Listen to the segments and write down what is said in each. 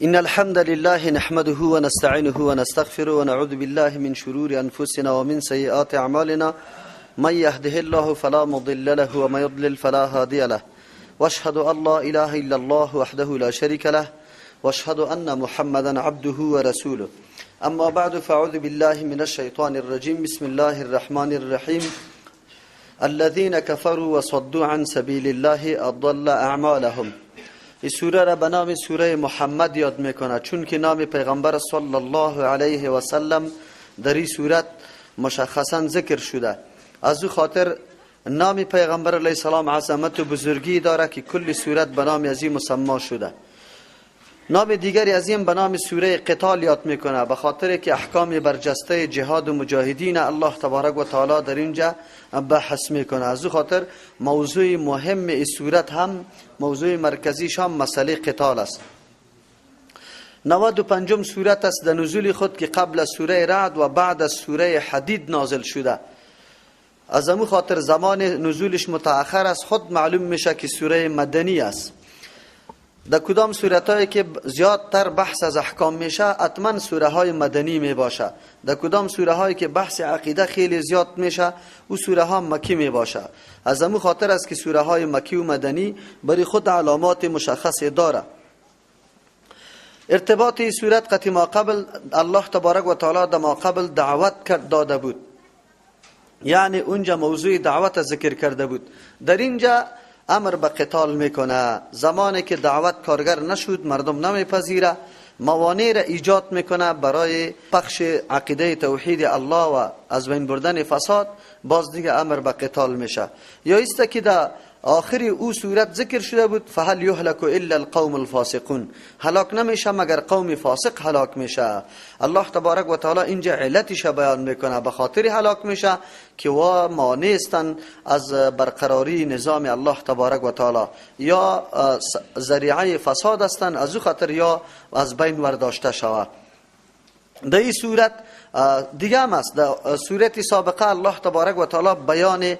إن الحمد لله نحمده ونستعينه ونستغفره ونعوذ بالله من شرور أنفسنا ومن سيئات أعمالنا، من يهده الله فلا مضل له ومن يضلل فلا هادي له، واشهد أن لا إله إلا الله وحده لا شريك له، واشهد أن محمدا عبده ورسوله. أما بعد، فأعوذ بالله من الشيطان الرجيم. بسم الله الرحمن الرحيم. الذين كفروا وصدوا عن سبيل الله أضل أعمالهم. این سوره را به نام سوره محمد یاد میکنه، چون که نام پیغمبر صلی الله علیه و سلم در این سورت مشخصا ذکر شده. از او خاطر نام پیغمبر علیه السلام عظمت و بزرگی داره که کل سورت به نام از این مسما شده. نام دیگری از این به نام سوره قتال یاد میکنه، به خاطر که احکام برجسته جهاد و مجاهدین الله تبارک و تعالی در اینجا بحث میکنه. از او خاطر موضوع مهم این سورت هم، موضوع مرکزیش هم مسئله قتال است. 95 سورت است در نزول خود که قبل از سوره رعد و بعد از سوره حدید نازل شده. از امو خاطر زمان نزولش متأخر است، خود معلوم میشه که سوره مدنی است. در کدام سورت که زیادتر بحث از احکام میشه حتما سوره های مدنی میباشه. در کدام سوره هایی که بحث عقیده خیلی زیاد میشه او سوره ها مکی میباشه. از امو خاطر است که سوره های مکی و مدنی برای خود علامات مشخص داره. ارتباط این سورت قطی ما قبل، الله تبارک و تعالی در ما قبل دعوت کرد داده بود، یعنی اونجا موضوع دعوت ذکر کرده بود. در اینجا امر به قتال میکنه. زمانی که دعوت کارگر نشود، مردم نمیپذیره، موانع را ایجاد میکنه برای پخش عقیده توحید الله و از بین بردن فساد، باز دیگه امر به قتال میشه. یا ایست که در آخر او سورت ذکر شده بود، فهل یهلک الا القوم الفاسقون، هلاک نمیشه مگر قوم فاسق هلاک میشه. الله تبارک و تعالی اینجا علتش بیان میکنه، به خاطر هلاک میشه که وا مانع استن از برقراری نظام الله تبارک و تعالی، یا ذریعه فساد هستن، از او خاطر یا از بین ورداشته شود. در این صورت دیگه هم است. در صورت سابقه الله تبارک و تعالی بیان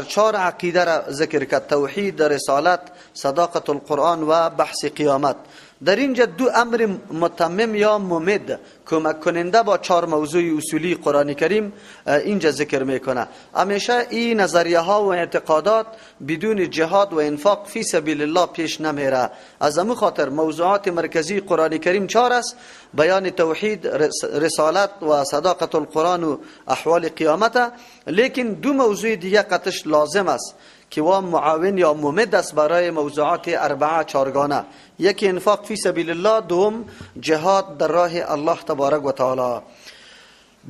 چهار عقیده را ذکر کرد: توحید، رسالت، صداقت القرآن و بحث قیامت. در اینجا دو امر متمم یا ممد، کمک کننده با چهار موضوع اصولی قرآن کریم اینجا ذکر میکنه. همیشه این نظریه ها و اعتقادات بدون جهاد و انفاق فی سبیل الله پیش نمیره. از امو خاطر موضوعات مرکزی قرآن کریم چهار است: بیان توحید، رسالت و صداقت القرآن و احوال قیامت. لیکن دو موضوع دیگه قطش لازم است که وا معاون یا ممد است برای موضوعات اربعه چارگانه: یکی انفاق فی سبیل الله، دوم جهاد در راه الله تبارک و تعالی.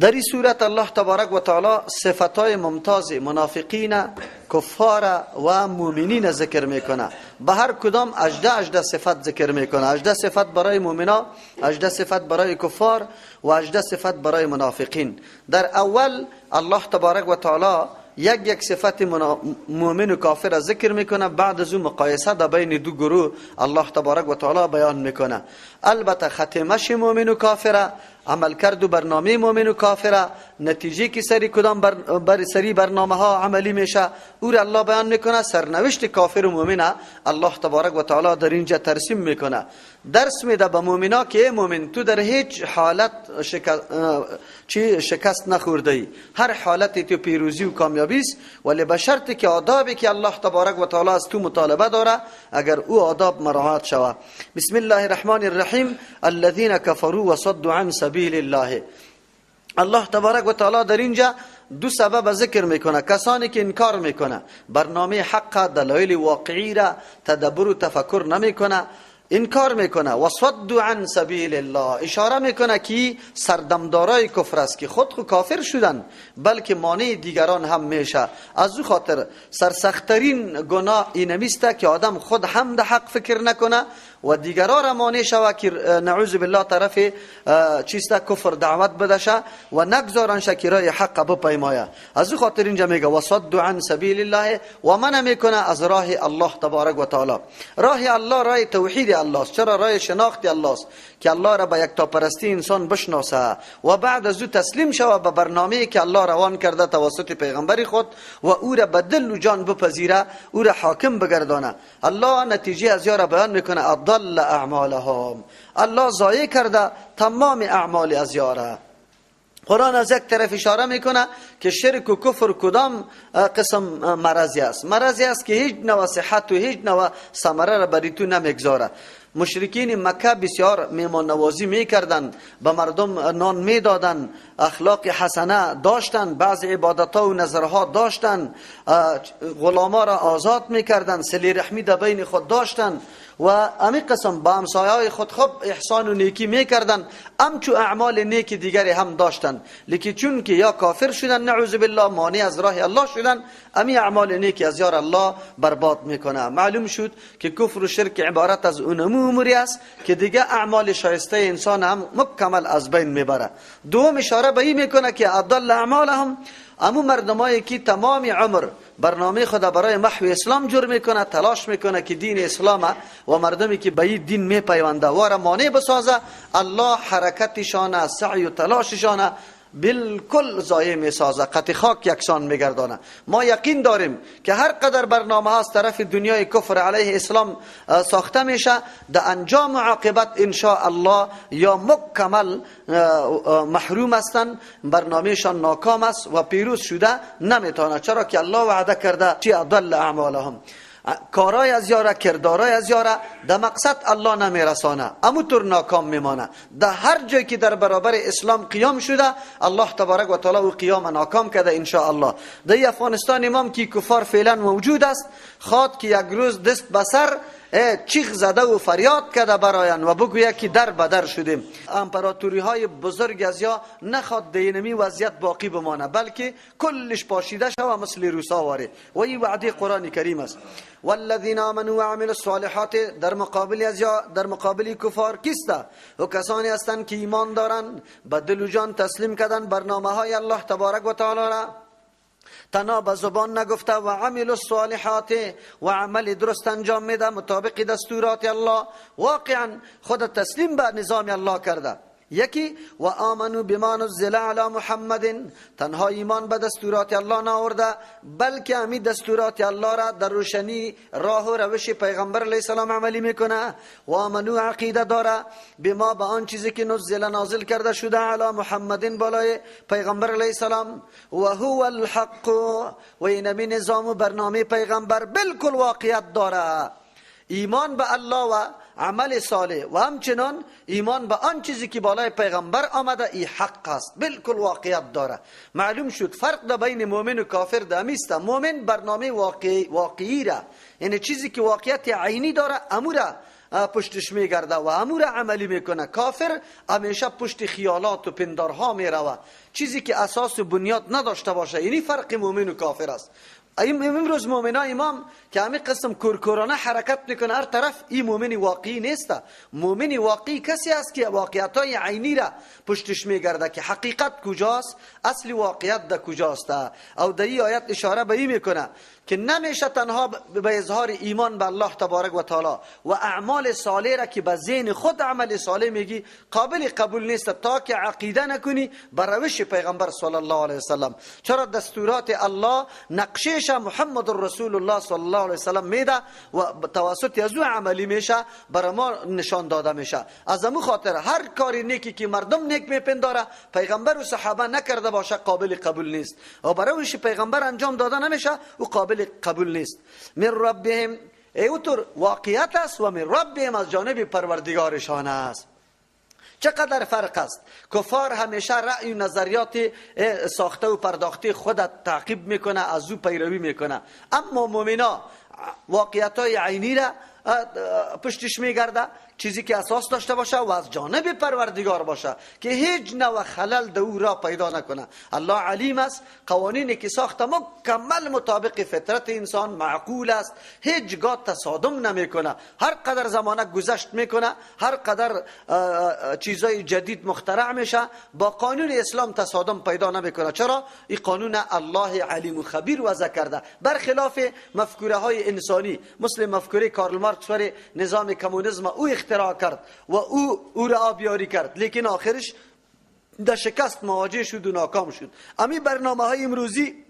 در این صورت الله تبارک و تعالی صفتهای ممتاز منافقین، کفار و مؤمنین ذکر میکنه. به هر کدام 18 صفت ذکر میکنه. 18 صفت برای مؤمنا، 18 صفت برای کفار و 18 صفت برای منافقین. در اول الله تبارک و تعالی یک یک صفت مؤمن و کافر را ذکر میکنه، بعد از اون مقایسه در بین دو گروه الله تبارک و تعالی بیان میکنه. البته ختمش مؤمن و کافر، عمل کرد و برنامه مؤمن و کافر، نتیجه که سری کدام بر سری برنامه ها عملی میشه او را الله بیان میکنه. سرنوشت کافر و مؤمن الله تبارک و تعالی در اینجا ترسیم میکنه. درس میده به مؤمنا که ای مؤمن، تو در هیچ حالت شکست نخورده ای، هر حالت تو پیروزی و کامیابی است، ولی به شرط که آدابی که الله تبارک و تعالی از تو مطالبه داره اگر او آداب مراعات شود. بسم الله الرحمن الرحیم. الذين كفروا وصدوا عن سبیل الله. الله تبارک و تعالی در اینجا دو سبب ذکر میکنه: کسانی که انکار میکنه برنامه حق، دلایل واقعی را تدبر و تفکر نمیکنه، انکار میکنه، و صدوا عن سبیل الله، اشاره میکنه که سردمدارای کفر است که خود خو کافر شدن بلکه مانع دیگران هم میشه. از او خاطر سرسختترین گناه اینمیسته که آدم خود هم ده حق فکر نکنه و دیگران را مانع شوه که نعوذ بالله طرف چیسته کفر دعوت بدشه و نگذارن که راه حق بپیمایه. از او خاطر اینجا میگه و صدوا عن سبیل الله، و منع میکنه از راه الله تبارک و تعالی. راه الله راه توحید الله است. چرا؟ راه شناخت الله است که الله را به یکتاپرستی انسان بشناسه و بعد از او تسلیم شوه به برنامه‌ای که الله روان کرده توسط پیغمبر خود و او را به دل و جان بپذیره، او را حاکم بگردانه. الله نتیجه از یا را بیان میکنه: اضل اعمالهم. الله ضایع کرده تمام اعمال از یاره. قرآن از یک طرف اشاره میکنه که شرک و کفر کدام قسم مرضی است؟ مرضی است که هیچ نوع صحت و هیچ نوع ثمره را بری تو نمیگذاره. مشرکین مکه بسیار میمان نوازی میکردند، به مردم نان میدادند، اخلاق حسنه داشتند، بعض عبادتها و نظرها داشتند، غلاما را آزاد میکردند، صله رحمی در بین خود داشتند و امی قسم با همسایه‌های خود خوب احسان و نیکی میکردند، همچو اعمال نیک دیگری هم داشتند. لیکن چون که یا کافر شدن نعوذ بالله، مانع از راه الله شدن، امی اعمال نیکی از یار الله برباد میکنه. معلوم شد که کفر و شرک عبارت از اونمو اموری است که دیگه اعمال شایسته انسان هم مکمل از بین میبره. دوم اشاره به این میکنه که اضل اعمالهم، امو مردمایی که تمام عمر برنامه خود برای محو اسلام جور میکنه، تلاش میکنه که دین اسلام و مردمی که به این دین میپیونده واره مانع بسازه، الله حرکتشان، سعی و تلاششان بالکل ضایع میسازه، قطع خاک یکسان میگردانه. ما یقین داریم که هر قدر برنامه ها از طرف دنیای کفر علیه اسلام ساخته میشه، در انجام عاقبت انشاء الله یا مکمل محروم هستند، برنامهشان ناکام است و پیروز شده نمیتونه. چرا که الله وعده کرده چی اضل اعمالهم، کارای از یاره، کردارای از یاره در مقصد الله نمیرسانه، اموطور ناکام میمانه. در هر جایی که در برابر اسلام قیام شده، الله تبارک و تعالی او قیام ناکام کرده ان شاء الله. در افغانستان امام که کفار فعلا موجود است، خواد که یک روز دست به سر چیغ زده و فریاد کرده برایان و بگوید که در بدر شدیم. امپراتوری های بزرگ از یا نخواد دینمی وضعیت باقی بمانه، بلکه کلش پاشیده شوه مثل روسا واره. و این وعده قرآن کریم است. والذین آمنوا وعملوا الصالحات، در مقابل از یا در مقابل کفار کیسته؟ و کسانی هستند که ایمان دارند، به دل و جان تسلیم کردن برنامه های الله تبارک و تعالی را، تنها به زبان نگفته، و عمل الصالحات، و عمل درست انجام میده مطابق دستورات الله، واقعا خود تسلیم به نظام الله کرده. یکی و آمنو بما نزل علی محمد، تنها ایمان به دستورات الله نآورده، بلکه امی دستورات الله را در روشنی راه و روش پیغمبر علیه السلام عملی میکنه. و آمنو عقیده داره بما، به آن چیزی که نزل نازل کرده شده، علی محمد بالای پیغمبر علیه السلام، و هو الحق، و اینمی نظام و برنامه پیغمبر بالکل واقعیت داره. ایمان به الله و عمل صالح و همچنان ایمان به آن چیزی که بالای پیغمبر آمده، ای حق است، بالکل واقعیت داره. معلوم شد فرق در بین مؤمن و کافر دمیست. مؤمن برنامه واقعی را، یعنی چیزی که واقعیت عینی داره، امورا پشتش میگرده و امور عملی میکنه. کافر همیشه پشت خیالات و پندارها میروه، چیزی که اساس و بنیاد نداشته باشه. یعنی فرق مؤمن و کافر است. امروز مؤمنای امام که همین قسم کورکورانه حرکت میکنه هر طرف، این مؤمن واقعی نیست. مؤمن واقعی کسی است که واقعیت های عینی را پشتش میگرده که حقیقت کجاست، اصل واقعیت در کجاست. او در این آیت اشاره به این میکنه که نمیشه تنها به اظهار ایمان به الله تبارک و تعالی و اعمال صالح را که به ذهن خود عمل صالح میگی قابل قبول نیست تا که عقیده نکنی بر روش پیغمبر صلی الله علیه وسلم. چرا دستورات الله نقشش محمد رسول الله صلی الله علیه وسلم میده و توسط از او عملی میشه، بر ما نشان داده میشه. از امو خاطر هر کاری نیکی که مردم نیک میپنداره پیغمبر و صحابه نکرده باشه قابل قبول نیست، و بر روش پیغمبر انجام داده نمیشه او قابل قبول نیست. من ربهم، اوتر واقعیت است، و من ربهم از جانب پروردگارشان است. چقدر فرق است. کفار همیشه رأی و نظریات ساخته و پرداخته خودت تعقیب میکنه، از او پیروی میکنه. اما مؤمنا واقعیت های عینی را پشتش میگرده، چیزی که اساس داشته باشه و از جانب پروردگار باشه که هیچ نوع خلل در او را پیدا نکنه. الله علیم است، قوانینی که ساخته مکمل مطابق فطرت انسان معقول است، هیچگاه تصادم نمیکنه. هر قدر زمانه گذشت میکنه، هر قدر چیزای جدید مخترع میشه، با قانون اسلام تصادم پیدا نمیکنه. چرا؟ این قانون الله علیم و خبیر وضع کرده، برخلاف مفکوره های انسانی مثل مفکوره کارل مارکس ور نظام کمونیسم او اختراع کرد و او را آبیاری کرد، لیکن آخرش در شکست مواجه شد و ناکام شد. امی برنامه های امروزی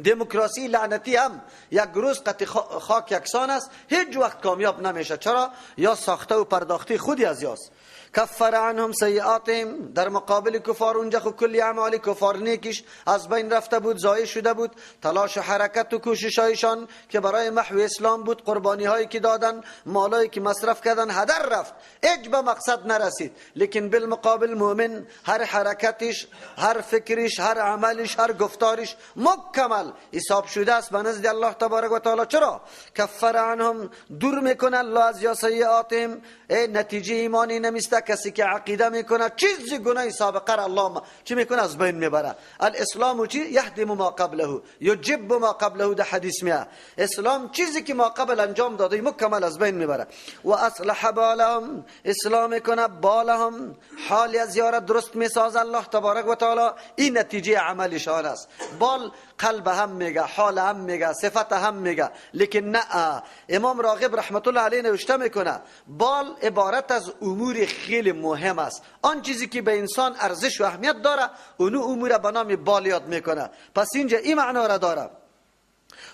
دموکراسی لعنتی هم یک روز قطع خاک یکسان است، هیچ وقت کامیاب نمیشه. چرا؟ یا ساخته و پرداخته خودی از یاست. کفر عنهم سیئاتهم، در مقابل کفار اونجا خو کلی اعمال کفار نیکیش از بین رفته بود، ضایع شده بود. تلاش و حرکت و کوششایشان که برای محو اسلام بود، قربانی هایی که دادن، مالایی که مصرف کردن، هدر رفت، هیچ به مقصد نرسید. لیکن بالمقابل مؤمن هر حرکتش، هر فکرش، هر عملش، هر گفتارش مکمل حساب شده است به نزد الله تبارک و تعالی. چرا؟ کفر عنهم، دور میکنه الله از یا سیئاتهم. نتیجه ایمانی نمیسته کسی که عقیده میکنه چیزی گناه سابقه را الله چی میکنه؟ از بین میبره. الاسلام چی؟ یهدم ما قبله یجب ما قبله، ده حدیث میه. اسلام چیزی که ما قبل انجام داده مکمل از بین میبره. و اصلح بالهم، اسلام میکنه بالهم، حال از یاره درست میسازه الله تبارک و تعالی. این نتیجه عملشان است. بال قلب هم میگه، حال هم میگه، صفت هم میگه، لیکن نه. امام راغب رحمت الله علیه نوشته میکنه بال عبارت از امور خیلی مهم است. آن چیزی که به انسان ارزش و اهمیت داره اونو امور به نام بال یاد میکنه. پس اینجا این معنا را داره.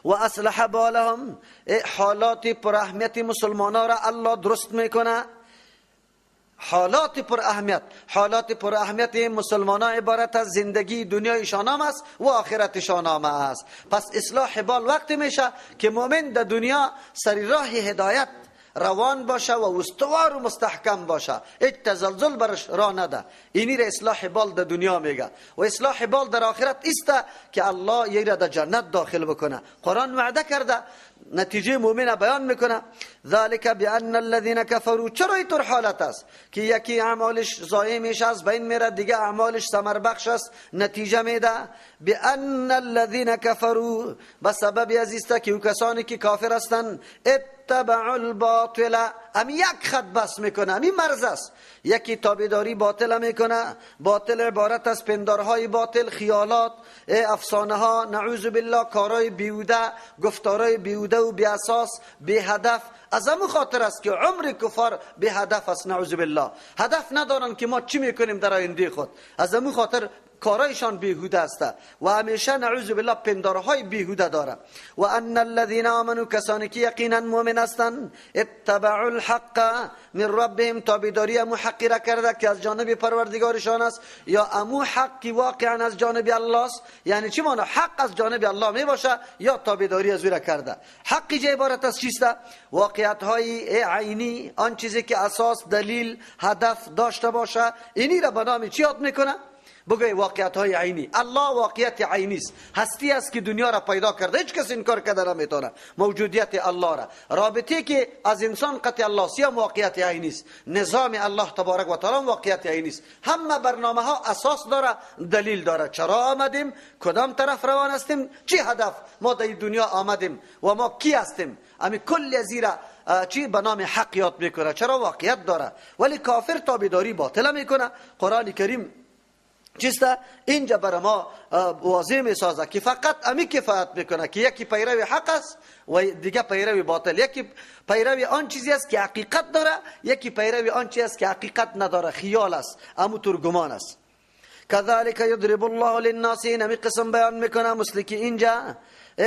و اصلح بالهم، حالات پر اهمیت مسلمانان را الله درست میکنه. حالات پر اهمیت، حالات پر اهمیت مسلمان ها عبارت از زندگی دنیایشان هم است و آخرتشان هم است. پس اصلاح بال وقتی میشه که مؤمن در دنیا سر راه هدایت روان باشه و استوار و مستحکم باشه، هیچ تزلزل برش راه نده. اینی را اصلاح بال در دنیا میگه. و اصلاح بال در آخرت است که الله یه را در جنت داخل بکنه. قرآن وعده کرده، نتیجه مؤمن بیان میکنه. ذالک بان الذين كفروا. چرا اینطور حالت است که یکی اعمالش ضایع میشه، از بین میره، دیگه اعمالش ثمر بخش است، نتیجه میده؟ بان الذين كفروا، به سبب از است که کسانی که کافر هستند، اتبعوا الباطل، امی یک خط بس میکنه، امی مرز است. یکی تابعداری باطل میکنه. باطل عبارت از پندارهای باطل، خیالات، افسانه ها، نعوذ بالله، کارهای بیهوده، گفتارهای بیهوده و بی اساس، بی هدف. از همون خاطر است که عمر کفار بی هدف است، نعوذ بالله. هدف ندارن که ما چی میکنیم در آینده خود. از همون خاطر کارایشان بیهوده است و همیشه نعوذ بالله پندارهای بیهوده داره. و ان الذين آمنوا، کسانی که یقینا مؤمن هستند، اتبعوا الحق من ربهم، تابعداری امو حقی را کرده که از جانب پروردگارشان است، یا امو حقی واقعا از جانب الله است. یعنی چی معنی حق از جانب الله می باشه یا تابعداری از او را کرده؟ حقی چه عبارت از چیست؟ واقعیت های عینی، آن چیزی که اساس، دلیل، هدف داشته باشه، اینی را به نام چی یاد میکنه؟ بگوی واقعیت های عینی. الله واقعیت عینی است، هستی است که دنیا را پیدا کرده، هیچ کس انکار کرده نمیتونه موجودیت الله را. رابطه که از انسان قطع الله سیام واقعیت عینی است. نظام الله تبارک و تعالی واقعیت عینی است. همه برنامه ها اساس داره، دلیل داره. چرا آمدیم، کدام طرف روان هستیم، چی هدف ما در دنیا آمدیم و ما کی هستیم، امی کل زیرا چی به نام حق یاد میکنه. چرا؟ واقعیت داره. ولی کافر تابعداری باطل میکنه. قرآن کریم چیست؟ اینجا برای ما واضح میسازه که فقط امی کفایت میکنه که یکی پیرو حق است و دیگه پیرو باطل. یکی پیرو آن چیزی است که حقیقت داره، یکی پیرو آن چیزی است که حقیقت نداره، خیال است، امو ترگمان است. كذلك يضرب الله للناس، امی قسم بیان میکنه مثل که اینجا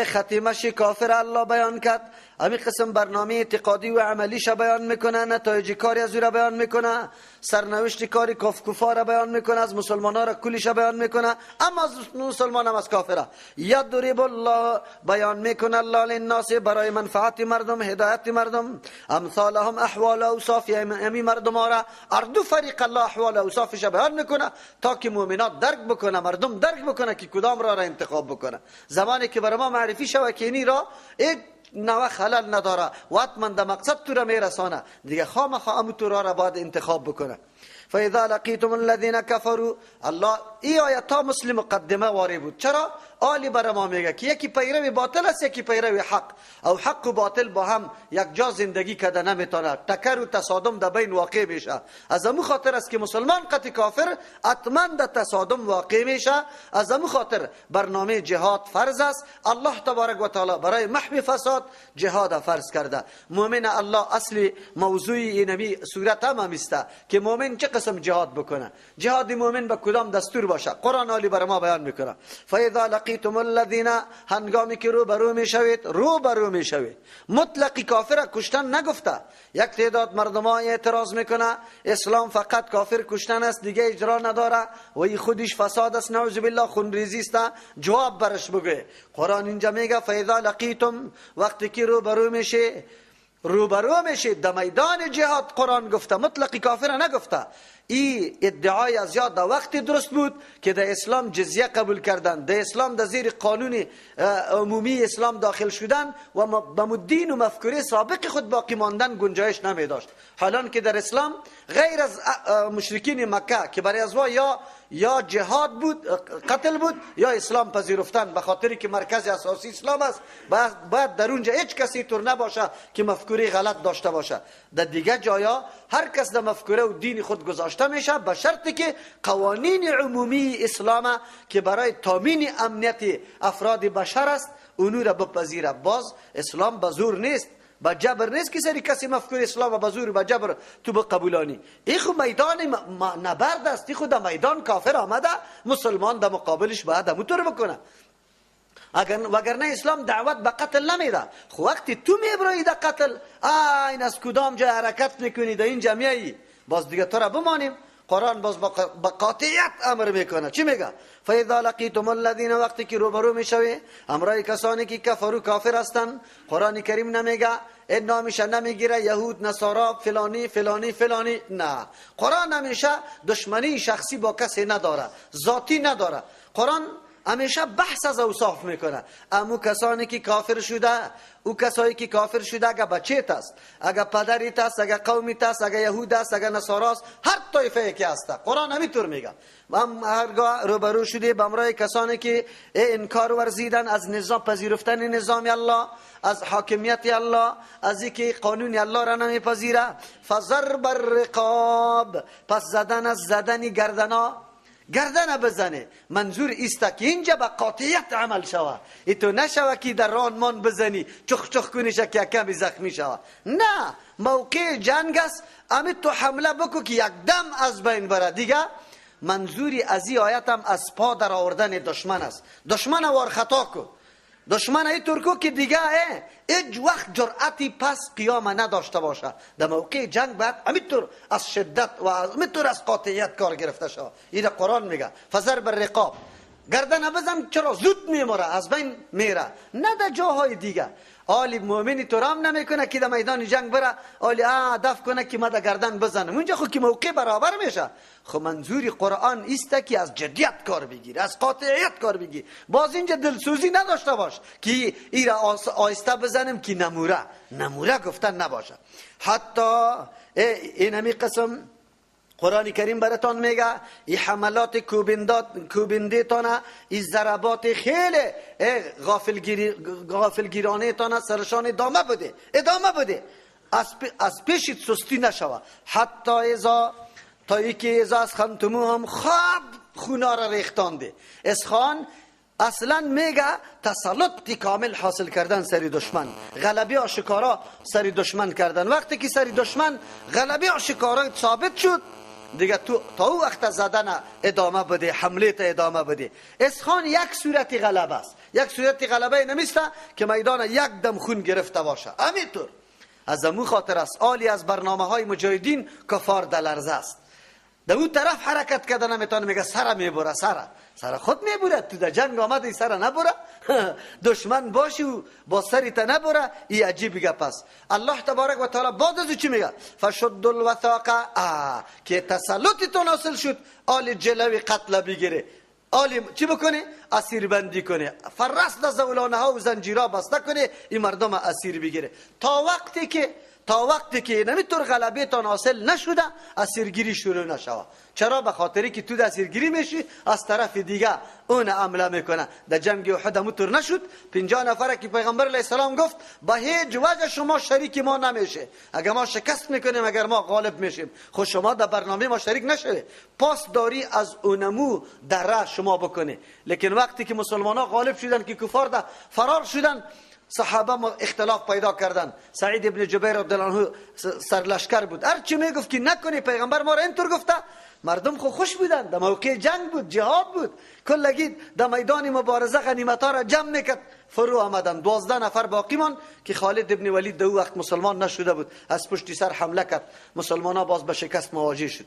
ختیمش کافر الله بیان کرد، امی قسم برنامه اعتقادی و عملیش بیان میکنه، نتایج کاری از او را بیان میکنه، سرنوشت کاری کفار را بیان میکنه، از مسلمان ها را کلیش بیان میکنه، اما از مسلمان هم از کافره. یضرب الله، بیان میکنه الله للناس، برای منفعت مردم، هدایت مردم، امثالهم احوال اوصاف امی مردم ها را، اردو فریق الله احوال اوصافش بیان میکنه تا که مؤمنات درک بکنه، مردم درک بکنه که کدام را را انتخاب بکنه. زمانی که برای ما معرفی شوه که اینی را نوع خلل نداره و حتما در مقصد تو را میرسانه، دیگه خامخا امو تو را باید انتخاب بکنه. فاذا لقیتم الذین كفروا، الله ای آیت ها مثل مقدمه واری بود. چرا؟ آلی برای ما میگه که یکی پیرو باطل است، یکی پیرو حق، او حق و باطل با هم یک جا زندگی کرده نمیتونه، تکر و تصادم در بین واقع میشه. از امو خاطر است که مسلمان قطع کافر حتما در تصادم واقع میشه. از امو خاطر برنامه جهاد فرض است. الله تبارک و تعالی برای محو فساد داد؟ جهاد فرض کرده. مؤمن الله اصل موضوع اینمی صورت هم همیسته که مؤمن چه قسم جهاد بکنه، جهاد مؤمن به کدام دستور باشه. قرآن عالی بر ما بیان میکنه فاذا لقیتم الذین، هنگامی که روبرو میشوید، روبرو میشوید. مطلقی کافر کشتن نگفته. یک تعداد مردم ها اعتراض میکنه اسلام فقط کافر کشتن است، دیگه اجرا نداره و این خودش فساد است، نعوذ بالله، خونریزی است. جواب برش بگه. قرآن اینجا میگه فاذا لقیتم، وقتی که روبرو میشه، روبرو میشه در میدان جهاد. قرآن گفته، مطلقی کافر نگفته. این ادعای از یاد در وقتی درست بود که در اسلام جزیه قبول کردن، در اسلام در زیر قانون عمومی اسلام داخل شدن و به دین و مفکوره سابق خود باقی ماندن گنجایش نمی داشت. حالان که در اسلام غیر از مشرکین مکه که برای ازوا یا جهاد بود، قتل بود، یا اسلام پذیرفتن، به خاطری که مرکز اساسی اسلام است، باید در اونجا هیچ کسی طور نباشه که مفکوره غلط داشته باشه. در دیگه جایا هر کس در مفکوره و دین خود گذاشته میشه، به شرطی که قوانین عمومی اسلام که برای تامین امنیت افراد بشر است اونو را بپذیره. باز اسلام به زور نیست، با جبر نیست که سری کسی مفکور اسلام با زور با جبر تو بقبولانی. ای خو میدان نبرد است، ای خو در میدان کافر آمده، مسلمان در مقابلش باید همونطور بکنه. اگر وگرنه اسلام دعوت به قتل نمیده. خو وقتی تو میبرایی در قتل، این از کدام جای حرکت میکنی در این جمعی، باز دیگه تو را بمانیم. قرآن باز با قاطعیت امر میکنه. چی میگه؟ فاذا لقیتم الذین، وقتی که روبرو میشوی همراه کسانی که کفرو کافر هستند. قرآن کریم نمیگه این نامش نمیگیره یهود، نصارا، فلانی فلانی فلانی، نه. قرآن همیشه دشمنی شخصی با کسی نداره، ذاتی نداره. قرآن همیشه بحث از اوصاف میکنه. امو کسانی که کافر شده، او کسایی که کافر شده، اگه بچیت است، اگه پدریت است، اگه قومیت است، اگه یهود است، اگه نصارا است، هر طایفه که است، قرآن همینطور میگه. و هم هرگاه روبرو شده به همراه کسانی که انکار ورزیدن از نظام، پذیرفتن نظام الله، از حاکمیت الله، از اینکه قانون الله را نمیپذیره، فضرب الرقاب، پس زدن از زدن گردنا، گردن بزنه. منظور ایست که اینجا با قاطعیت عمل شوه. ای تو نشوه که در رانمان بزنی چخ چخ کنی که کمی زخمی شوه. نه، موقع جنگ است، امی تو حمله بکو که یک دم از بین بره. دیگه منظوری از این آیت هم از پا در آوردن دشمن است. دشمن وار خطا کو، دشمن ای ترکو که دیگه هیچ وقت جرأتی پس قیام نداشته باشه. در موقع جنگ باید همینطور از شدت و همینطور از قاطعیت کار گرفته شود. این قرآن میگه فضرب الرقاب، گردن بزن، چرا زود میمره، از بین میره. نه در جاهای دیگه آلی مؤمنی تو رام نمیکنه که در میدان جنگ بره آلی هدف کنه که ما در گردن بزنم. اونجا خو که موقع برابر میشه. خو منظور قرآن ایست که از جدیت کار بگیر، از قاطعیت کار بگیر. باز اینجا دلسوزی نداشته باش که ایرا آهسته بزنم که نموره، نموره گفتن نباشه. حتی این همی قسم قرآن کریم براتان میگه این حملات کوبنده تانه، این ضربات خیلی غافلگیرانه تانه سرشان ادامه بده، ادامه بده، از پیشت سستی نشوه. حتی ازا، تا اینکه ازا از خنتمو هم خواب خونا را ریختانده. اسخان اصلا میگه تسلط کامل حاصل کردن سری دشمن، غلبه آشکارا سری دشمن کردن. وقتی که سری دشمن غلبه آشکارا ثابت شد، دیگه تو تا او وقت زدن ادامه بده، حمله تا ادامه بده. اسخان یک صورت غلبه است، یک صورت غلبه نمیسته که میدان یک دم خون گرفته باشه. همینطور از امو خاطر است آلی از برنامه های مجاهدین کفار دلرزه است. در اون طرف حرکت کردن نمیتونه، میگه سر میبره، سر خود میبره. تو در جنگ آمدی سر نبره، دشمن باشی و با سری تا نبره. این عجیب گپ است. الله تبارک و تعالی بعد از چی میگه؟ فشد الوثاق، که تسلط حاصل شد، آل جلوی قتل بگیره، آل چی بکنه؟ اسیر بندی کنه، فرست زولانه ها و زنجیرها بسته کنه، این مردم اسیر بگیره. تا وقتی که نمیتور غلبه تان حاصل نشده، اسیرگیری شروع نشوه. چرا؟ به خاطری که تو اسیرگیری میشی، از طرف دیگه اون عمله میکنه. در جنگ احد همونطور نشد. 50 نفره که پیغمبر علیه السلام گفت با هیچ وجه شما شریک ما نمیشه، اگر ما شکست میکنیم، اگر ما غالب میشیم، خب شما در برنامه ما شریک نشوی، پاسداری از اونمو دره شما بکنه. لیکن وقتی که مسلمان ها غالب شدن، که کفار ده فرار شدن، صحابه اختلاف پیدا کردن. سعید ابن جبیر رضی الله عنه سرلشکر بود، هر چی میگفت که نکنی پیغمبر ما را اینطور گفته. مردم خو خوش بودن، در موقع جنگ بود، جهاد بود، کلگی در میدان مبارزه غنیمت ها را جمع میکرد. فرو آمدن 12 نفر باقی مان که خالد ابن ولید در وقت مسلمان نشده بود، از پشتی سر حمله کرد، مسلمان ها باز به شکست مواجه شد.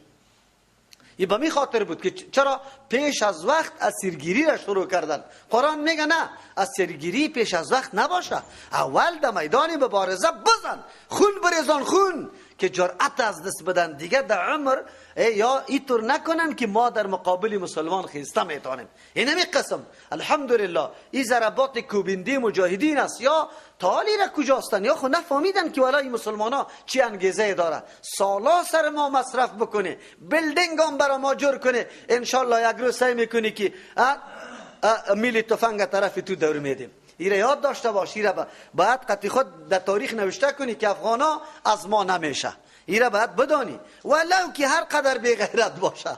این به می خاطر بود که چرا پیش از وقت اسیرگیری را شروع کردن. قرآن میگه نه، اسیرگیری پیش از وقت نباشه، اول در میدان مبارزه بزن، خون بریزان، خون که جرأت از دست بدن دیگه در عمر یا اینطور نکنن که ما در مقابل مسلمان خیسته میتونیم. این همی قسم الحمدلله این ضربات کوبنده مجاهدین است. یا تالی را کجاستن یا خو نفهمیدن که ولای مسلمان ها چی انگیزه داره، سالا سر ما مصرف بکنه، building هم برا ما جور کنه، انشالله یک روز سعی میکنی که میلی تفنگ طرف تو دور میدیم. ایره یاد داشته باش، ایره باید قطعی خود در تاریخ نوشته کنی که افغان ها از ما نمیشه. ایره باید بدانی ولو که هر قدر بی غیرت باشه،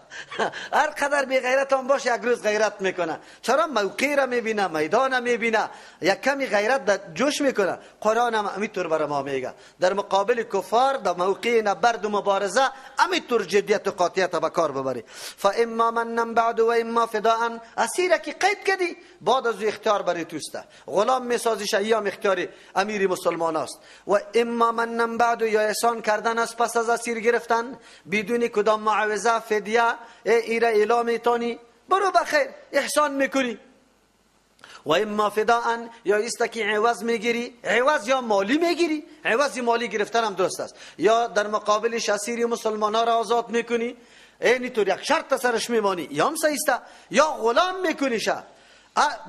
هر قدر بی غیرت هم باشه یک روز غیرت میکنه. چرا موقع را میبینه، میدان میبینه، یک کمی غیرت در جوش میکنه. قرآن هم همینطور برای ما میگه در مقابل کفار در موقع نبرد و مبارزه همینطور جدیت و قاطعیت به کار ببری. فاما منن بعد و اما فداء، اسیر که قید کدی بعد از اختیار برای توسته، غلام میسازیش ایام اختیار امیر مسلمان است. و اما منن بعد یا احسان کردن است پس از اسیر گرفتن بدون کدام معاوضه فدیه، ایره اعلام میتونی برو بخیر احسان میکنی. و اما فداء یا است که عوض میگیری، عوض یا مالی میگیری، عوض مالی گرفتن هم درست است، یا در مقابلش اسیر مسلمان ها را آزاد میکنی، اینطور یک شرط سرش میمانی یا هم سیسته، یا غلام میکنیشه.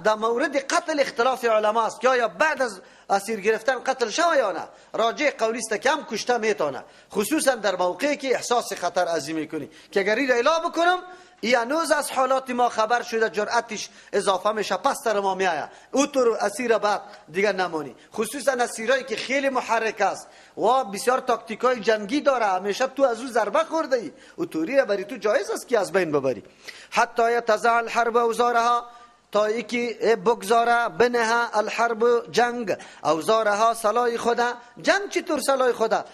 در مورد قتل اختلاف علما است که آیا بعد از اسیر گرفتن قتل شوه یا نه. راجع قولی است که هم کشته میتونه، خصوصا در موقعی که احساس خطر عظیم میکنی که اگر این را اعلام بکنم ای هنوز از حالات ما خبر شده، جرأتش اضافه میشه، پس سر ما میآید، او طور اسیر بعد دیگه نمانی. خصوصا اسیرایی که خیلی محرک است و بسیار تاکتیکای جنگی داره، همیشه تو از او ضربه خورده ای، او طوری را بری تو جایز است که از بین ببری. حتی یتزع الحرب اوزارها، تا ایکی بگذاره بنه الحرب جنگ اوزارها سلاح خدا. جنگ چطور سلاح خدا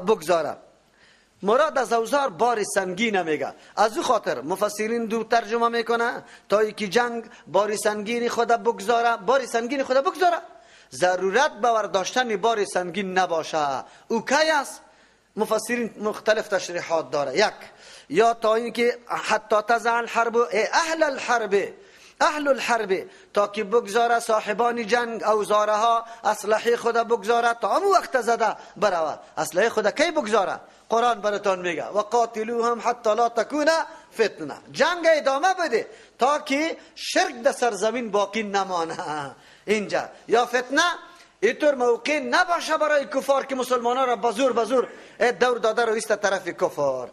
بگذاره؟ مراد از اوزار بار سنگین میگه. از او خاطر مفسرین دو ترجمه میکنه تا ایکی جنگ بار سنگین خدا بگذاره، بار سنگین خدا بگذاره، ضرورت برداشتن بار سنگین نباشه. او کی است؟ مفسرین مختلف تشریحات داره. یک، یا تا اینکه حتی تزع الحرب اهل الحرب، اهل الحرب، تا که بگذاره صاحبان جنگ اوزارها اسلحه خدا بگذاره تا امو وقت زده بروه. اسلحه خدا کی بگذاره؟ قرآن براتان میگه و قاتلوهم حتی لا تکون فتنه. جنگ ادامه بده تا که شرک در سرزمین باقی نمانه. اینجا یا فتنه اینطور موقع نباشه برای کفار که مسلمان ها را بزور بزور دور داده رو ایست طرف کفار.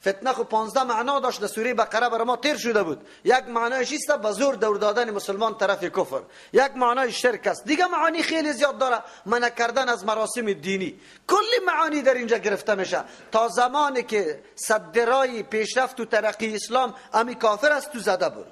فتنه خو 15 معنا داشت در سوره بقره برای ما تیر شده بود. یک معنایش است به زور دور دادن مسلمان طرف کفر، یک معنای شرک است، دیگه معانی خیلی زیاد داره، منع کردن از مراسم دینی، کل معانی در اینجا گرفته میشه. تا زمانی که صد رای پیشرفت و ترقی اسلام امی کافر است تو زده بود.